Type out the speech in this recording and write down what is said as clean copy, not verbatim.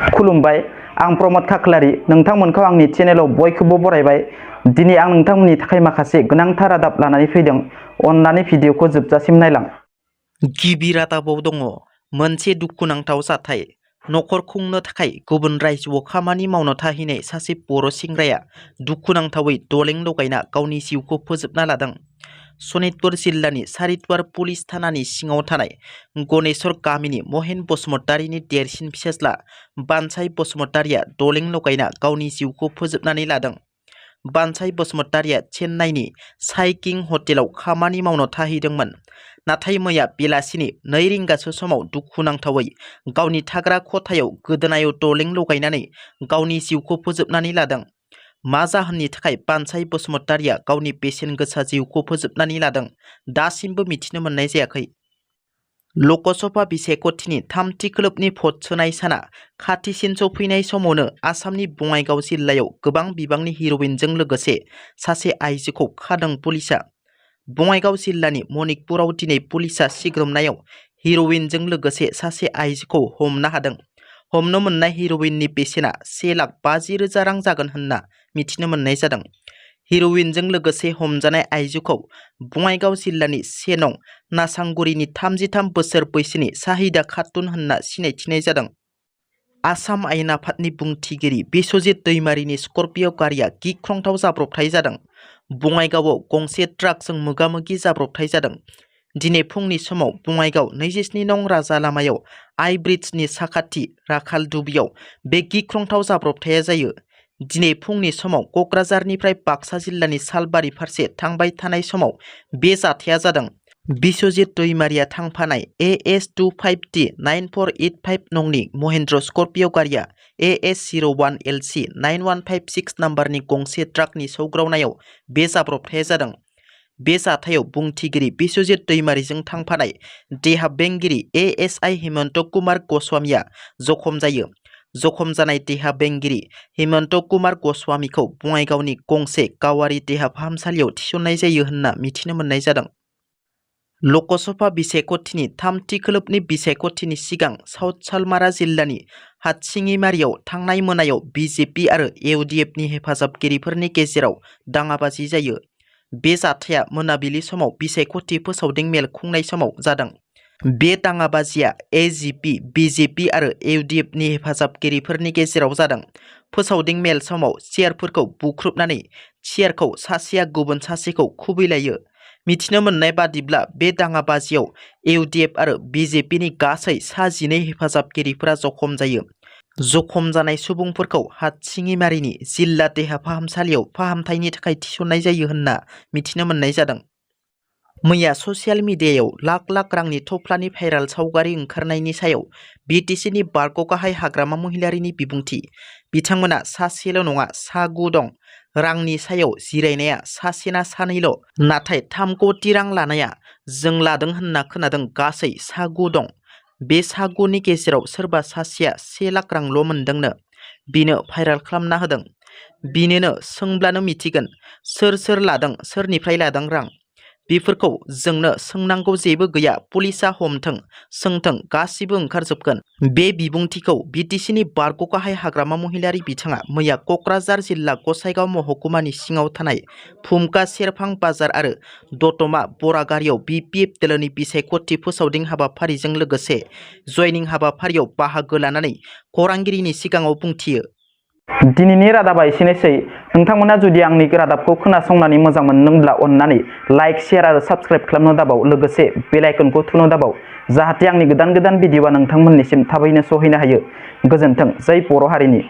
खुलुमबाय आं प्रमद खाख्लारि नोंथांमोनखौ आंनि चेनेलाव बयखौबो बरायबाय। दिनै आं नोंथांमोननि थाखाय माखासे गोनांथार रादाब लानानै फैदों। अन्नानै भिडिअखौ जोबजासिम नायलां। गिबि रादाबाव दङ मोनसे दुखुनांथाव जाथाय। नखर खुंनो थाखाय गुबुन रायजोआव खामानि मावनो थाहैनाय सासे बर' सेंग्राया दुखुनांथावै दलें लगायना गावनि जिउखौ फोजोबना लादों। सनितपुर जिल्लानि सारिदुवार पुलिस थानानि सिङाव थानाय गनेश्वर गामिनि महेन बसुमतारीनि देरसिन फिसाज्ला बानसाय बसुमतारीया दलें लगायना गावनि जिउखौ फोजोबनानै लादों। बानसाय बसुमतारीया चेन्नाइनि साइकिं हटेलाव खामानि मावनो थाहैदोंमोन। नाथाय मैया बेलासिनि 2 रिंगासो समाव दुखुनांथावै गावनि थाग्रा खथायाव गोदोनायाव दलें लगायनानै गावनि जिउखौ फोजोबनानै लादों। मा जाहोननि थाखाय बानसाय बसुमतारीया गावनि बेसेन गोसा जिउखौ फोजोबनानै लादों दासिमबो मिथिनो मोननाय जायाखै। लकसभा बिसायख'थिनि 3थि खोलोबनि भट सोनाय साना खाथिसिन सफैनाय समावनो आसामनि बङाइगाव जिल्लायाव गोबां बिबांनि हिर'इनजों लोगोसे सासे आइजोखौ खादों पुलिसआ। बङाइगाव जिल्लानि मनिकपुराव दिनै पुलिसआ सिग्रोमनायाव हिर'इनजों लोगोसे सासे आइजोखौ हमनो हादों। हमनो मोननाय हिर'इननि बेसेना 1,50,000 रां जागोन होनना मिथिनो मोननाय जादों। हिर'इनजों लोगोसे हमजानाय आइजोखौ बङाइगाव जिल्लानि 1 नं नासांगुरिनि 33 बोसोर बैसोनि साहिदा खातुन होनना सिनायथिनाय जादों। आसाम आयेन आफादनि बुंथिगिरि बिस्वजित दैमारिनि स्कर्पिय' गारिया गिख्रंथाव जाब्रबथाय जादों। बङाइगावआव गंसे ट्राकजों मोगा-मोगि जाब्रबथाय जादों। दिनै फुंनि समाव बङाइगाव 27 नं राजा लामायाव आइ ब्रिड्जनि साखाथि राखाल दुबियाव बे गिख्रंथाव जाब्रबथाया जायो। दिनै फुंनि समाव क'क्राझारनिफ्राय बाक्सा जिल्लानि सालबारि फारसे थांबाय थानाय समाव बे जाथाया जादों। बिस्वजित दैमारिया थांफानाय AS25D 9485 नंनि महेन्द्र स्कर्पिय' गारिया AS01LC 9156 नाम्बारनि गंसे ट्राकनि सौग्रावनायाव बे जाब्रबथाया जादों। बे जाथायाव बुंथिगिरि बिस्वजित दैमारिजों थांफानाय देहा बेंगिरि ASI हेमन्त कुमार गस्वामीया जखम जायो। जखम जानाय देहा बेंगिरि हेमन्त कुमार गस्वामीखौ बङाइगावनि गंसे गावारि देहा फाहामसालियाव थिसननाय जायो होनना मिथिनो मोननाय जादों। लकसभा बिसायख'थिनि 3थि खोलोबनि बिसायख'थिनि सिगां साउथ सालमारा जिल्लानि हाटसिङिमारियाव थांनाय मोनायाव BJP आरो UDFनि हेफाजाबगिरिफोरनि गेजेराव दाङाबाजि जायो। बे जाथाया मोनाबिलि समाव बिसायख'थि फोसावदिं मेल खुंनाय समाव जादों। बे दाङाबाजिया AGP, BJP आरो UDFनि हेफाजाबगिरिफोरनि गेजेराव जादों। फोसावदिं मेल समाव चेयारफोरखौ बुख्रुबनानै चेयारखौ सासेया गुबुन सासेखौ खुबैलायो। मिथिनो मोननाय बादिब्ला बे दाङाबाजियाव UDF आरो BJPनि गासै 12 हेफाजाबगिरिफोरा जखम जायो। जखम जानाय सुबुंफोरखौ हाटसिङिमारिनि जिल्ला देहा फाहामसालियाव फाहामथायनि थाखाय थिसननाय जायो होनना मिथिनो मोननाय जादों। मैया ससियेल मिडियायाव लाख लाख रांनि थफ्लानि भाइराल सावगारि ओंखारनायनि सायाव BTCनि बारग' गाहाय हाग्रामा महिलारीनि बिबुंथि। बिथांमोना सासेल' नङा 9 दं। रांनि सायाव जिरायनाया सासेना सानैल', नाथाय 3 कौटि रां लानाया जों लादों होनना खोनादों गासै 9 दं। बे 9नि गेजेराव सोरबा सासेया 1 लाख रांल' मोनदोंनो। बिनो भाइराल खालामना होदों। बिनोनो सोंब्लानो मिथिगोन सोर सोर लादों, सोरनिफ्राय लादों रां। बेफोरखौ जोंनो सोंनांगौ जेबो गैया। पुलिसआ हमथों, सोंथों गासिबो ओंखारजोबगोन। बे बिबुंथिखौ BTCनि बारग' गाहाय हाग्रामा महिलारी बिथाङा मैया क'क्राझार जिल्ला गसाइगाव महकुमानि सिङाव थानाय भुमका सेरफां बाजार आरो दतमा बरागारियाव BPF दोलोनि बिसायख'थि फोसावदिं हाबाफारिजों लोगोसे जयनिं हाबाफारियाव बाहागो लानानै खौरांगिरिनि सिगाङाव बुंथियो। दिनैनि रादाबा एसेनोसै। नोंथांमोना जुदि आंनि रादाबखौ खोनासंनानै मोजां मोनदोंब्ला अन्नानै लाइक, शेयार आरो साबस्क्राइब खालामनो दाबाव। लोगोसे बेल आइकनखौ थुनो दाबाव जाहाथे आंनि गोदान भिडिअआ नोंथांमोननिसिम थाबैनो सहैनो हायो। गोजोन्थों। जै बर' हारिनि।